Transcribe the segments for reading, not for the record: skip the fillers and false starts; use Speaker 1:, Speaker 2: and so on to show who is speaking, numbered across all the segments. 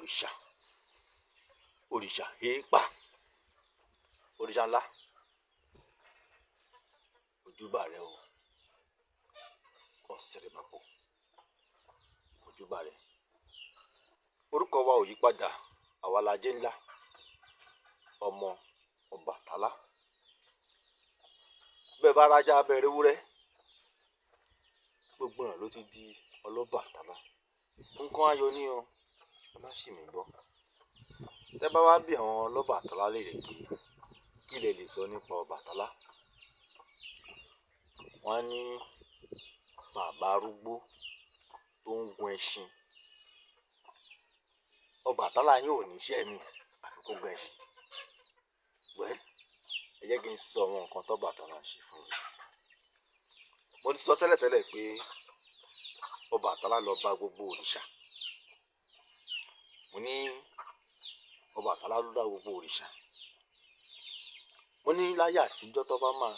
Speaker 1: Òrìṣà, òrìṣà èèpà, òrìṣà ńlá, ojúbà rẹ o, ọ̀sẹ̀rẹ̀màpò, ojúbà rẹ. Orúkọ wa ò yí padà, àwa la jẹ́ ńlá, ọmọ Ọbàtálá. Bẹ́ẹ̀ bá rájá abẹ́rẹ́ ewúrẹ́, gbogbo ọ̀nà ló ti di Ọlọ́bàtálá. Nǹkan ayọ̀ ni o, ẹ má ṣì mí gbọ́. Tẹ́ bá wá bí àwọn Ọlọ́bàtálá léèrè pé kí lẹ lè sọ nípa Ọbàtálá, wọ́n á ní bàbá arúgbó tó ń gun ẹṣin. Ọbàtálá yín ò ní iṣẹ́ mi àfi kó gun ẹṣin. Wẹ́, ẹ jẹ́ kí n sọ àwọn nǹkan tọ́bàtálá ń ṣe fún yín. Mo ti sọ tẹ́lẹ̀tẹ́lẹ̀ pé Ọbàtálá lọ bá gbogbo òrìṣà. Mo ní Ọbàtálá ló dá gbogbo òrìṣà. Mo ní láyé àtijọ́ tó bá máa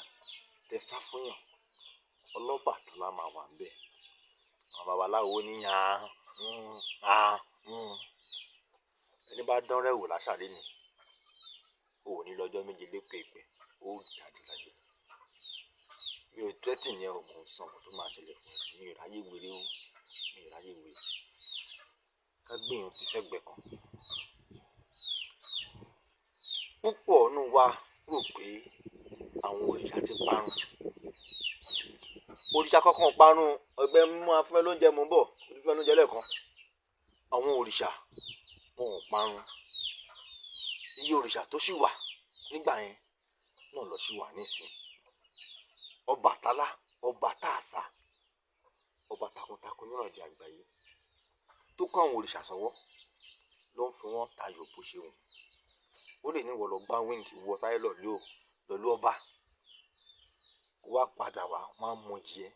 Speaker 1: tẹfá fún yàn, Ọlọ́bàtálá máa wà níbẹ̀. Àwọn babaláwo ní à à. Ẹni bá dán rẹ̀ wò láṣàlẹ̀ ni, ò ní lọ́jọ́ méje lókè ìpẹ́, ó jáde láyé. Mi ò threaten yẹn o, mò ń sọ nǹkan tó máa ṣẹlẹ̀ fún ẹ. Mi ò ráyè wèrè o, mi ò ráyè wèrè. Ká gbìyànjú ti sẹ́gbẹ̀ẹ́ kan. Púpọ̀ nínú wa rò pé àwọn òrìṣà ti parun. Òrìṣà kankan ò parun. Ọgbẹ́ mú afẹ́ lóúnjẹ mò ń bọ̀, mo ti fẹ́ lóúnjẹ lẹ́ẹ̀kan. Àwọn òrìṣà wọn ò parun. Iye òrìṣà tó ṣì wà nígbà yẹn náà lọ ṣì wà nísìnyí. Ọbàtálá, ọba tààsà, ọba takuntakun nínú ọjà àgbáyé tó kó àwọn òrìṣà sọ́wọ́ ló ń fi wọ́n tayò bó ṣe wù. Ó lè ní ìwọ lọ gbá wíǹgì wọ sáré lọ lé o pẹ̀lú ọba, kó wá padà wá, wọ́n á mọ iyì ẹ.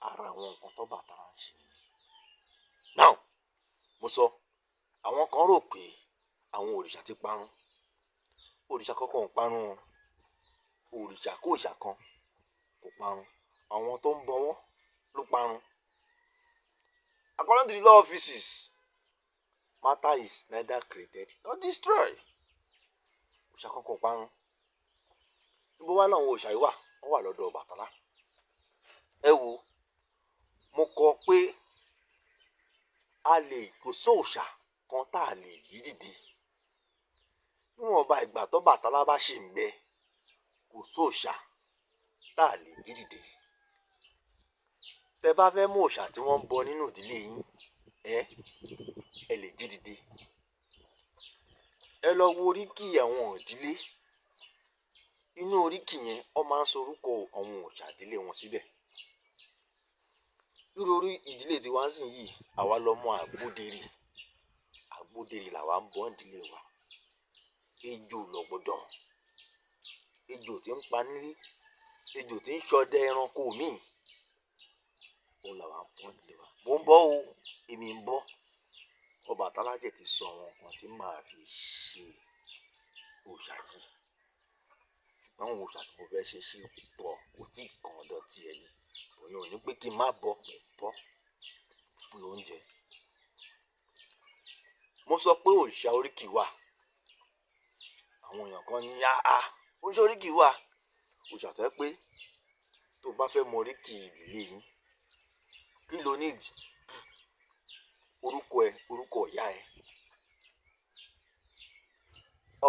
Speaker 1: Ara àwọn nǹkan tọ́bàtálá ń ṣe nìyẹn. Now, mo sọ, àwọn kan rò pé àwọn òrìṣà ti parun. Òrìṣà kankan ò parun o. Òrìṣà kó òrìṣà kan kò parun. Àwọn tó ń bọ wọ́n ló parun. According to the law of physics, matter is neither created nor destroyed. Òrìṣà kankan ò parun. Níbo wá làwọn òrìṣà yìí wà? Wọ́n wà lọ́dọ̀ Ọbàtálá. Ẹ wo, mo kọ pé a lè kò sóòṣà kan tá a lè yí dìde. Níwọ̀nba ìgbà tọ́bàtálá bá ṣì ń bẹ, kò sóòṣà tá a lè yí dìde. Tẹ bá fẹ́ mú òòṣà tí wọ́n ń bọ nínú ìdílé yín, ẹ lè jí dìde. Ẹ lọ wo oríkì àwọn ìdílé. Inú oríkì yẹn, wọ́n máa ń sọ orúkọ àwọn òòṣà ìdílé wọn síbẹ̀. Irú orí ìdílé tí wá ń sìn yìí, àwa lọmọ Àgbódere. Àgbódere làwa ń bọ ìdílé wa. Ejò lọ̀gbọ̀dọ̀. Ejò tí ń pa nílé, ejò tí ń ṣọdẹ ẹranko míì. Òun làwa ń bọ ìdílé wa. Mo ń bọ̀ o, èmi ń bọ̀. Ọbàtálá jẹ̀ ti sọ àwọn nǹkan tí màá fi ṣe òòṣà yìí. Ṣùgbọ́n àwọn òòṣà tí mo fẹ́ ṣe ṣì pọ̀, kò tí ì kan ọ̀dọ̀ ti ẹ ni. Òun ò ní pé kí n má bọ̀, mo bọ̀ fún lóúnjẹ. Mo sọ pé òrìṣà oríkì wà. Àwọn èèyàn kan ní àá, òrìṣà oríkì wà. Òòṣà tó jẹ́ pé tó bá fẹ́ mọ oríkì ìdílé yín, kí lo need? Orúkọ ẹ, orúkọ ìyá ẹ.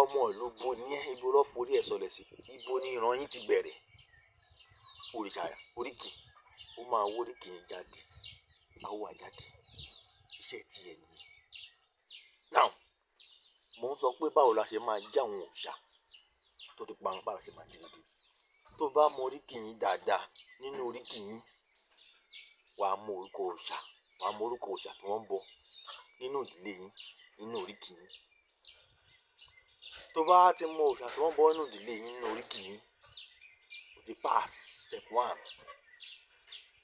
Speaker 1: Ọmọ ìlú bo ní ẹ, ibo ló forí ẹ sọlẹ̀ sí, ibo ni ìran yín ti bẹ̀rẹ̀. Òrìṣà oríkì, ó máa wó oríkì yín jáde, á wá jáde. Iṣẹ́ ti ẹ nìyẹn. Now, mò ń sọ pé báwo la ṣe máa jí àwọn òòṣà tó ti parun, báwo la ṣe máa jí dìde. Tó bá mọ oríkì yín dáadáa, nínú oríkì yín, wà á mọ orúkọ òòṣà, wà á mọ orúkọ òòṣà tí wọ́n ń bọ nínú ìdílé yín, nínú oríkì yín. Tó bá ti mọ òòṣà tí wọ́n ń bọ nínú ìdílé yín, nínú oríkì yín, o ti pass step one.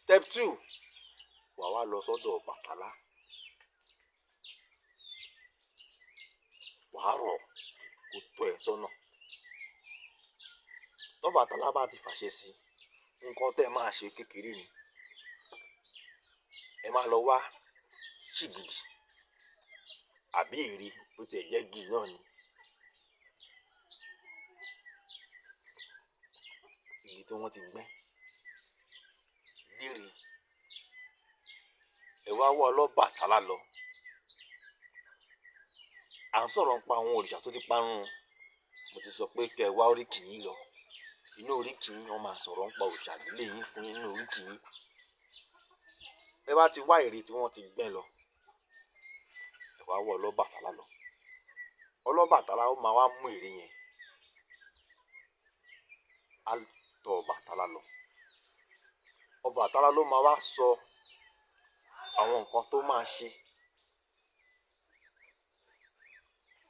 Speaker 1: Step two, wà wá lọ sọ́dọ̀ Ọbàtálá. Wà á rọ̀ kó tọ́ ẹ sọ́nà. Tọ́bàtálá bá ti fàṣẹ sí, nǹkan tẹ́ ẹ máa ṣe kékeré ni. Ẹ máa lọ wá ṣìgìdì. Àbí ère bó tiẹ̀ jẹ́ igi náà ni, igi tí wọ́n ti gbẹ́ léèrè. Ẹ wá wá Ọlọ́bàtálá lọ. À ń sọ̀rọ̀ nípa àwọn òrìṣà tó ti parun. Mo ti sọ pé kẹ́ ẹ wá oríkì yín lọ. Inú oríkì yín, wọ́n máa sọ̀rọ̀ nípa òrìṣà ìdílé yín fún yín nínú oríkì yín. Ẹ bá ti wá ère tí wọ́n ti gbẹ́ lọ, ẹ wá wá Ọlọ́bàtálá lọ. Ọlọ́bàtálá ó máa wá mú ère yẹn, á tọ̀ Ọbàtálá lọ. Ọbàtálá ló máa wá sọ àwọn nǹkan tó máa ṣe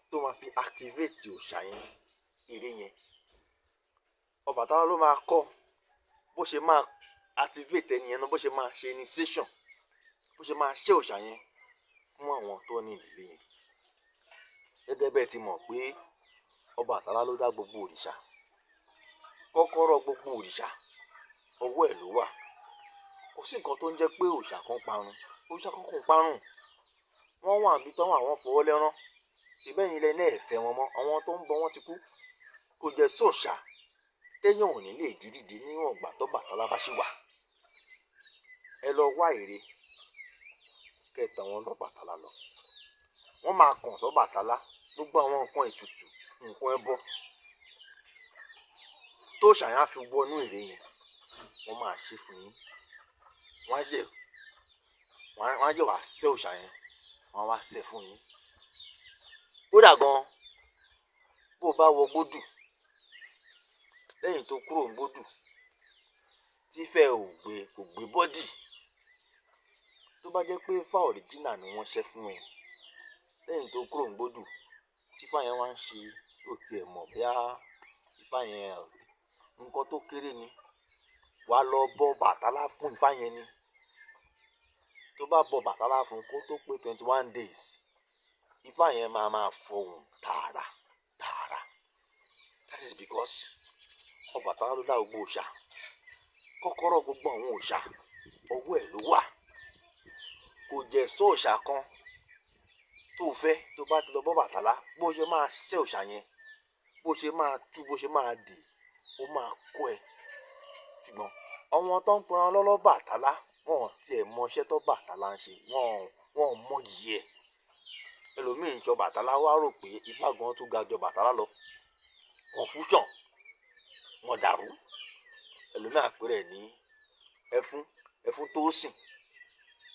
Speaker 1: tó máa fi activate òòṣà yẹn, ère yẹn. Ọbàtálá ló máa kọ́ bó ṣe máa activate ẹni yẹn náà, bó ṣe máa ṣe initiation, bó ṣe máa ṣe òòṣà yẹn fún àwọn tó ní ìdílé yẹn. Gẹ́gẹ́ bẹ́ẹ̀ ti mọ̀ pé Ọbàtálá ló dá gbogbo òrìṣà, kọ́kọ́rọ́ gbogbo òrìṣà ọwọ́ ẹ̀ ló wà. Kò sí nǹkan tó ń jẹ́ pé òòṣà kan parun. Òòṣà kan kò parun. Wọ́n wà níbi tán wà, wọ́n fọwọ́ lẹ́rán. Ṣèbẹ́yìn ilẹ̀ náà ẹ̀fẹ́ wọn mọ́, àwọn tó ń bọ wọ́n ti kú. Kò jẹ́ sóòṣà téèyàn ò ní lè jí dìde níwọ̀n ìgbà tọ́bàtálá bá ṣì wà. Ẹ lọ wá ère kẹ́ ẹ tàn wọ́n lọ́bàtálá lọ. Wọ́n máa kàn sọ́bàtálá gbogbo àwọn nǹkan ètùtù, nǹkan ẹbọ tó ṣàyàn á fi wọnú ère yẹn, wọ́n máa ṣe fún yín. Wọ́n á jẹ́ wàá ṣẹ́ òòṣà yẹn, wọ́n á wá ṣẹ́ fún yín. Kódà gan, bó o bá wọ gbódù lẹ́yìn tó kúrò ń gbódù tífẹ̀ ò gbé, kò gbé body, tó bá jẹ́ pé ifá original ni wọ́n ṣẹ́ fún ẹ lẹ́yìn tó kúrò ń gbódù, tífá yẹn wá ń ṣe, ó tiẹ̀ mọ̀ bóyá ifá yẹn nǹkan tó kéré ni, wàá lọ bọ Bàtálá fún ifá yẹn ni. Tó bá bọ Bàtálá fún kó tó pé 21 days, ifá yẹn máa máa fọhùn tààrà tààrà. That is because Ọbàtálá ló dá gbogbo òòṣà, kọ́kọ́rọ́ gbogbo àwọn òòṣà ọwọ́ ẹ̀ ló wà. Kò jẹ́ sóòṣà kan tó fẹ́ tó bá ti lọ bọ́ Bàtálá, bó ṣe máa ṣẹ́ òòṣà yẹn, bó ṣe máa tú, bó ṣe máa dì, ó máa kó ẹ. Ṣùgbọ́n àwọn tó ń pera lọ́lọ́bàtálá, wọn ò tiẹ̀ mọ iṣẹ́ tó Bàtálá ń ṣe, wọn ò mọ iyì ẹ̀. Ẹlòmíì ń sọ Bàtálá wá rò pé ifá gan tún ga jọ Bàtálá lọ. Confusion, wọn dàrú. Ẹlòmíì àpẹẹrẹ ní ẹfún, ẹfún tó sìn,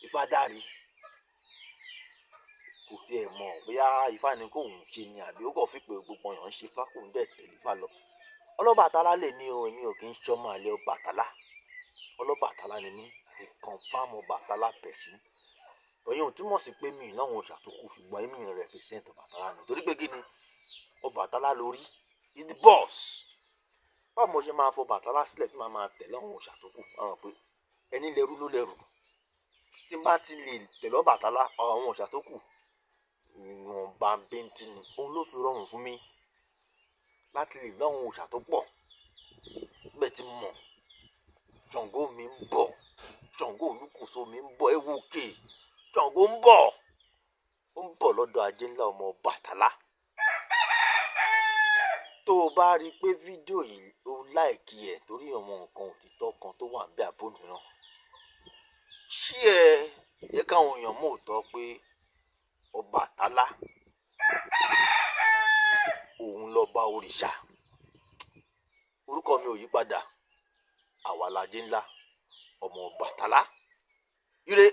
Speaker 1: ifá dárí. Kò tiẹ̀ mọ̀ bóyá ifá ni kóun ṣe ni àbí ó kàn fi pé gbogbo èèyàn ń ṣe ifá kóun dẹ̀ tẹ̀lé ifá lọ. Ọlọ́bàtálá lè ní o, èmi ò kí ń ṣọmọ àlè Ọbàtálá. Ọlọ́bàtálá ni mí, àti confirm Ọbàtálá person. Òyìn ò túmọ̀ sí pé mi ì láwọn òòṣà tó kù, ṣùgbọ́n èmi ń represent Ọbàtálá ni. Torí pé kí ni? Ọbàtálá lórí, is the boss. Báwo mo ṣe máa fọ Ọbàtálá sílẹ̀ tí màá máa tẹ̀lé àwọn òòṣà tó kù? Wọ́n mọ̀ pé ẹni lẹ́rú ló lẹ́rù. Tí n bá ti lè tẹ̀lé Ọbàtálá, àwọn òòṣà tó kù, ìwọ̀nba bíntín ni. Òun ló fi rọrùn fún mi láti lè láwọn òòṣà tó pọ̀. Bẹ́ẹ̀ tí mọ̀, Ṣàngó mi ń bọ̀, Ṣàngó Olúkòso mi ń bọ̀, ẹ wo òkè, Ṣàngó ń bọ̀, ó ń bọ̀ lọ́dọ̀ Ajé ńlá ọmọ Ọbàtálá. Tó o bá rí pé fídíò yìí o like ẹ̀ torí àwọn nǹkan òtítọ́ kan tó wà níbẹ̀ àbó mìíràn, share ẹ, jẹ́ káwọn èèyàn mọ̀ òótọ́ pé Ọbàtálá òun lọ́ba òrìṣà. Orúkọ mi ò yí padà, àwa lajé ńlá ọmọ Ọbàtálá. Ire.